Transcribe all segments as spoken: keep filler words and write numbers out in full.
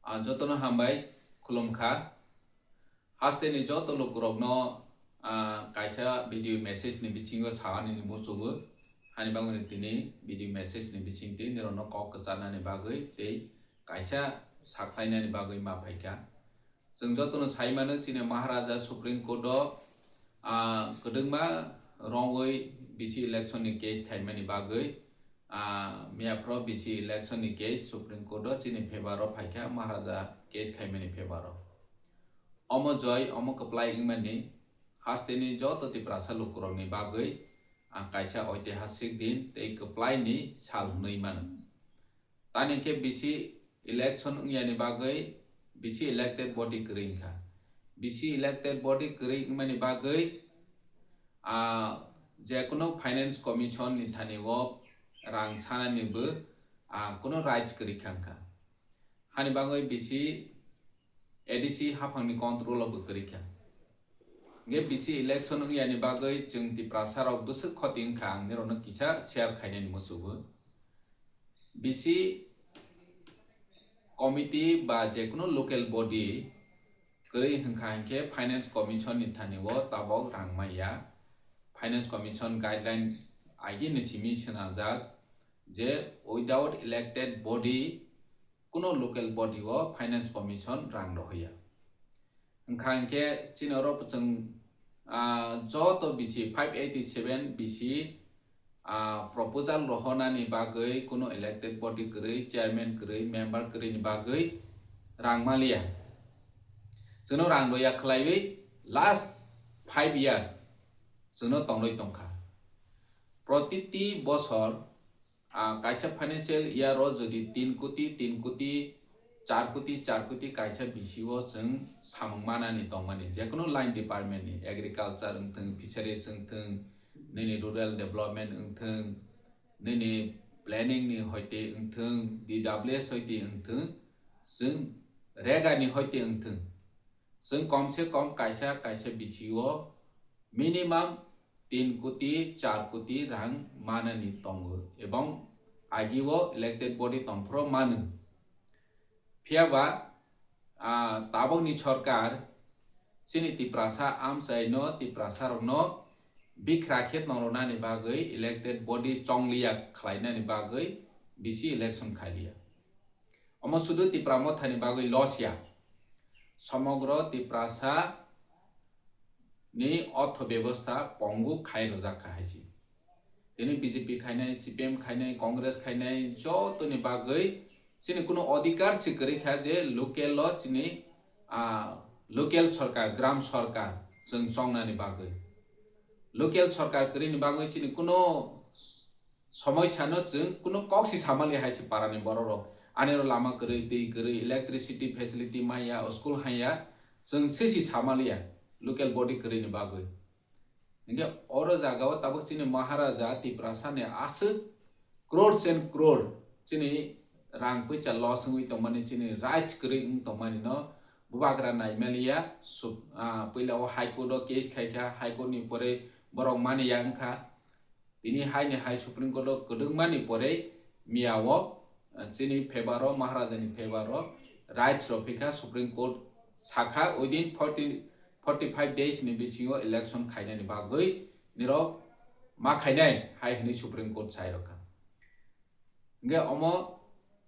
Ah, jotono hambai, khulumkha. Hasteni joto lukurokno, ah, kaisa video message ni bisingo saani ni muchugo. Hani bagwi tini video message ni bisingtwi nirokno kok kwcharnani bagwi tei kaisa sakhlainani bagwi ma phaikha. Chwng jotono sai mano, chini Maharaja Supreme Court o, ah, kwdwkma wrongwi B C election ni case khaimani bagwi, ah, miyaphoro B C election ni case Supreme Court o chini favour o phaikha, Maharaja case khaimani favour o. Omo joi, omo kwplai wngmani hasteni joto Tiprasa lukurokni bagwi, ah, kaisa oitihasik din tei kwplaini sal hwnwi mano. Tani khe B C election wngyani bagwi B C elected body kwrwi wngkha. B C elected body kwrwi wngmani bagwi, ah, jekunu Finance Commission ni thani o rang sanani bo, ah, kunu rights kwrwi kha wngkha. Hani bagwi B C A D C haphangni control o bo kwrwi kha. Hingke B C election wngyani bagwi chwng Tiprasa rok bwswk khoti wngkha, ang nirokno kisa share khainani muchugo. B C committee ba jekunu local body kwrwi hwnkha hinkhe Finance Commission ni thani o tabok rang maya. Finance Commission guideline agini simi swnamjak je without elected body kuno local body o Finance Commission rang rohoya. Wngkha hinkhe chini oro chwng, ah, joto B C five eighty seven B C, ah, proposal rohonani bagwi kuno elected body kwrwi, chairman kwrwi, member kwrwi ni bagwi rang maliya. Chwngno rang roya khwlaiwi last five year chwngno tongwi tongkha. Protiti bosor, ah, kaisa financial year o jodi tin koti, tin koti, char koti, char koti kaisa B C o chwng samung manani tongmani, jekunu line department ni, agriculture wngthwng, fisheries wngthwng, nini rural development wngthwng, nini planning ni hoite wngthwng, D W S hoite wngthwng, chwng rega ni hoite wngthwng, chwng kom se kom kaisa kaisa B C o minimum tin koti, char koti rang manani tongo, ebong agi o elected body tongphuru mano. Phiya ba, ah, tabokni sorkar chini Tiprasa amchaino, Tiprasa rokno bikra khe tongronani bagwi elected body chongliya khlainani bagwi B C election khailiya. Omo sudu Tipra Mothani bagwi loss ya. Somogro Tiprasa ni ortho bebosta pongu khai rwjak kha hai se. Tini B J P khainai, C P M khainai, Congress khainai jotoni bagwi chini kuno odhikar se kwrwi kha je local o chini, ah, local sorkar, gram sorkar chwng chongnani bagwi. Local sorkar kwrwini bagwi chini kuno somoi sano chwng kuno kok si samali hai se parani borok rok. Ani oro lama kwrwi, twi kwrwi, electricity facility maya, o school hanya, chwng se si samaliya local body kwrwini bagwi. Hinkhe oro jaga o tabuk chini Maharaja Tiprasa ni aswk crores and crore chini rang puisa loss wngwi tongmani, chini rights kwrwi wng tongmani no bubagra naimaliya. Sup-, ah, puila o High Court o case khaikha, High Court ni pore borok maniya wngkha. Tini hai ni hai Supreme Court o kwdwkmani pore miya o, ah, chini favour o, Maharaja ni favour o rights rw phikha. Supreme Court sakha within forty, forty five days ni bisingo election khainani bagwi nirok ma khainai hai hwnwi Supreme Court sai rwkha. Hingke omo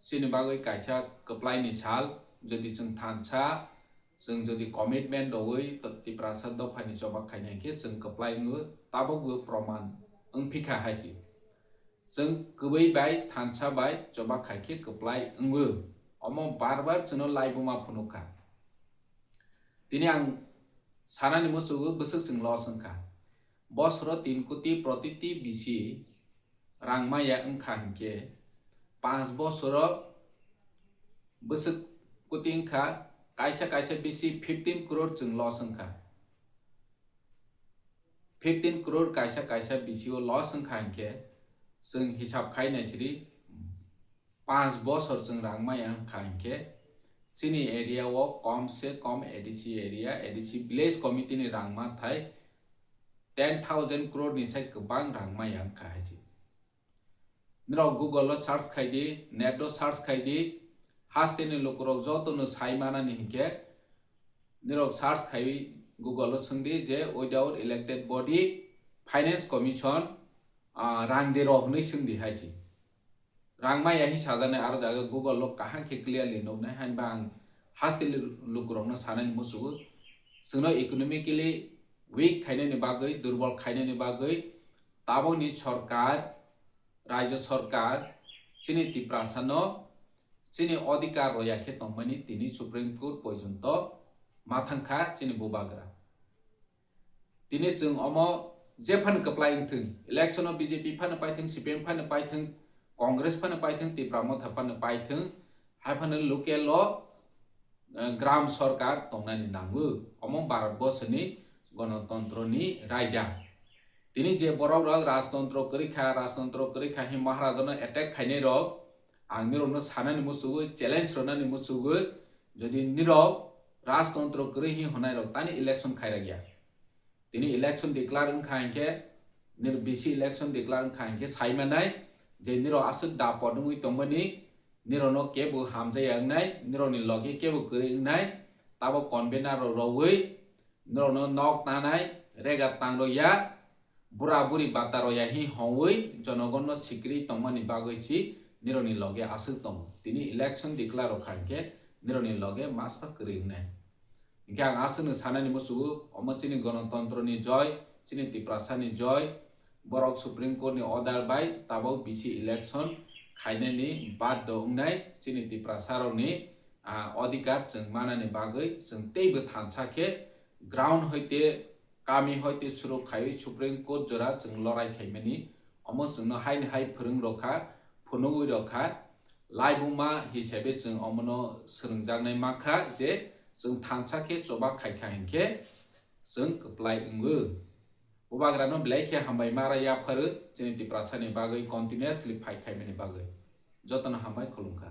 chini bagwi kaisa kwplai ni sal, jodi chwng thansa, chwng jodi commitment rwui to-, Tiprasa dophani choba khainai khe chwng kwplai wngo, tabukbo proman wngphikha hai se. Chwng kwbwi bai thansa bai choba khai khe kwplai wngo. Omo bar bar chwngno laibuma phunukha. Tini ang sanani muchugo bwswk chwng loss wngkha. Bosoro tin koti protiti bisi rang maya wngkha hinkhe, panch bosoro bwswk koti wngkha, kaisa kaisa bisi fifteen crore chwng loss wngkha. Fifteen crore kaisa kaisa bisi o loss wngkha hinkhe, chwng hisab khai naisiri, panch bosor chwng rang maya wngkha hinkhe, chini area o kom se kom A D C area, A D C village committee ni rang mathai ten thousand crore ni sai kwbang rang maya wngkha hai se. Norok Google o search khai di, net o search khai di, Hasteni lukurok jotono sai manani hinkhe nirok search khaiwi Google o swngdi je without elected body finance commission, ah, rang de rw hwnwi swngdi hai se. Rang maya hi sajani aro jaga Google o kaham khe clearly nuknai, hainba ang hasteni lukurokno sanani musugo. Chwngno economically weak khainani bagwi, durbol khainani bagwi tabokni sorkar, rajya sorkar chini Tiprasano chini odhikar roya khe tongmani tini Supreme Court porjonto ma thangkha chini bubagra. Tini chwng omo je phano kwplai wngthwng, election o B J P phano paithwng, C P M phano paithwng, Congress phano paithwng, Tipra Motha phano paithwng, hai phano local o, eh, gram sorkar tongnani nango. Omo Bharat Borsoni Gonotontro ni raida. Tini je borok rok rajtontro kwrwi kha, rajtontro kwrwi kha hin Maharajano attack khainai rok, ang nirokno sanani musugo, challenge rwnani musugo, jodi nirok rajtontro kwrwi hin hwnai rok tani election khairakya. Tini election declare wngkha hinkhe, nir bisi election declare wngkha hinkhe sai manai je nirok aswk da podungwi tongmani, nirokno kebo hamjaya wngnai, nirokni loge kebo kwrwi wngnai, tabo convener rok rogwi norokno nok tanai, rega tang rwya, bura buri bata rwya hi hongwi jonogonno sikri tongmani bagwi si nirokni loge aswk tongo. Tini election declare rwkha hinkhe nirokni loge maspa kwrwi wngnai. Hinkhe ang aswkno sanani musugo, omo chini gonotontro ni joy, chini Tiprasa ni joy, borok Supreme Court ni order bai tabok bisi election khainani baddo wngnai chini Tiprasa rokni, ah, odhikar chwng manani bagwi chwng teibo thansa khe ground hoite kami hoite suruk khaiwi Supreme Court jora chwng lorai khaimani. Omo chwngno haini hai phwrwng rokha, phunugwi rokha, laibuma hisabe chwng omono swrwngjaknai mankha je chwng thansa khe choba khaikha hinkhe chwng kwplai wngo. Bubagrano belai khe hambai mara yapharwi chini Tiprasani bagwi continuously fight khaimani bagwi. Jotono hambai khulumkha.